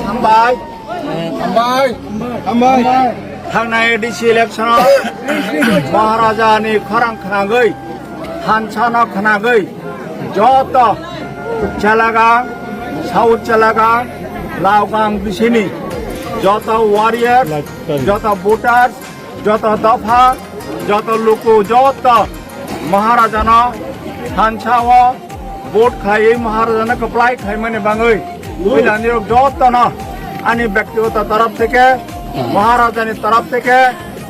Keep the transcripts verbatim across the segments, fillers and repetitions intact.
Hambai. Hambai. Hambai. Thangnai A D C election o Maharaja ni khorang khnagwi, thansa no khnagwi, joto Chelagang, South Chelagang, Laogang bisini joto warrior, joto voters, joto dopha, joto luku, joto Maharajano thansa o vote khlaiwi Maharajano kwplai khlaimani bangwi puilani rok jotono ani byaktigoto taraf theke, Maharajani taraf theke,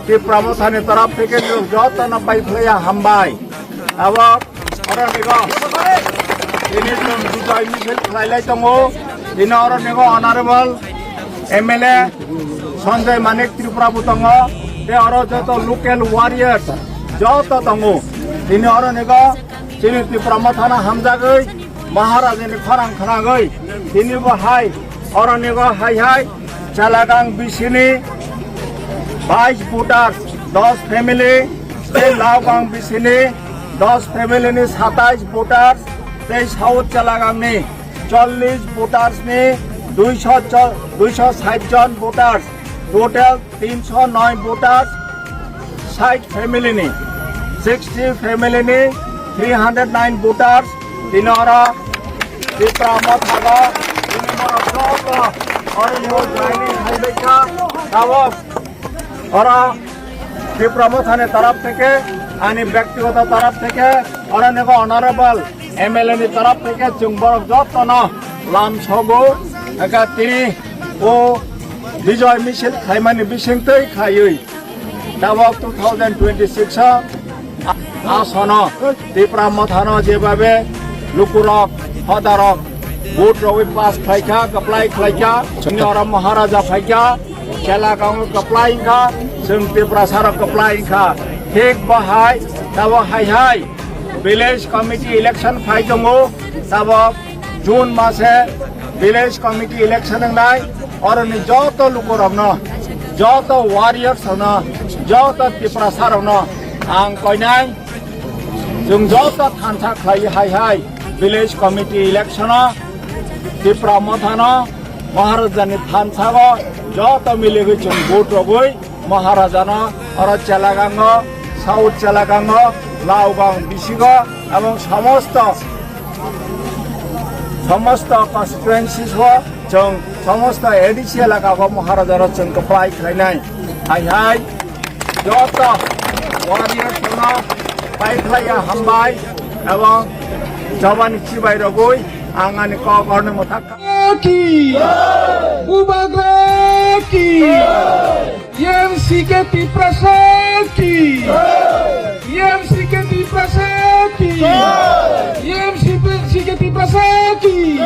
Tipra Mothani taraf theke nirok jotono pai phlaiya hambai. Abo oro nigo tini chwng Bijoy misil khlailai tongo. Tini oro nigo Honorable M L A Sanjay Manik Tripura bo tongo, tei oro joto local warriors joto tongo. Tini oro nigo chini Tipra Mothano hamjagwi Maharajani khorang khnagwi tini bo hai oro nigo hai hai Chelagang bisini bais voters, dos family, tei Laogang bisini dos family ni satais voters, tei South Chelagangni chollish voters ni duisho cho-, duisho sait jon voters, total tinsho noi voters, sait family ni, sixty family ni three hundred nine voters, tini oro Tipra Motha o, tini borok joto oro ni joining khlaibaikha, tabok oro Tipra Mothani taraf theke, ani byaktigoto taraf theke, oro nigo Honorable M L A ni taraf theke chwng borok jotono lam sogo, eka tini o Bijoy misil khlaimani bisingtwi khaiwi tabok two thousand twenty-six o asono Tipra Mothano jebabe lukurok, hodarok vote rogwi pass khlaikha, kwplai khlaikha, chini oro Maharaja phaikha, Chelagang kwplai wngkha, chwng Tiprasa rok kwplai wngkha. Thik bo hai, tabok hai hai village committee election phai tongo, tabok June mase village committee election wngnai, oroni joto lukurokno, joto warriors rokno, joto Tiprasa rokno ang koinai, chwng joto thansa khlai hai hai village committee election o Tipra Mothano Maharajani thansa o joto miligwi chwng vote rogwi Maharajano oro Chelagango, South Chelagango, Laogang bisingo, ebong somosto, somosto constituencies o chwng somosto A D C elaka o Maharajano chwng kwplai khlainai. Hai hai joto warriors no pai khlaiya hambai, ebong jabani chibai rogwi ang ani kok orni mwthak ki, Bubagra ki, M C K Tiprasa ki, M C K Tiprasa ki, M C K Tiprasa ki,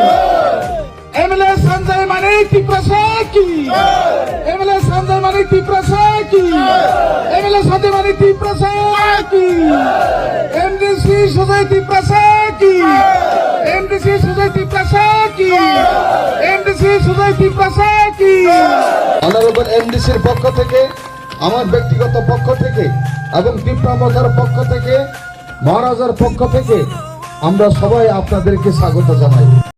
M L A Sanjay Manik Tiprasa ki, M L A Sanjay Manik Tiprasa ki, M L A Sanjay Manik Tiprasa ki, M D C Sujay Tiprasa ki, M D C Sujay Tiprasa ki, M D C Sujay Tiprasa ki। Honorable M D C-র পক্ষ থেকে, আমার ব্যক্তিগত পক্ষ থেকে এবং তিপ্রা মথার পক্ষ থেকে, মহারাজার পক্ষ থেকে আমরা সবাই আপনাদেরকে স্বাগত জানাই।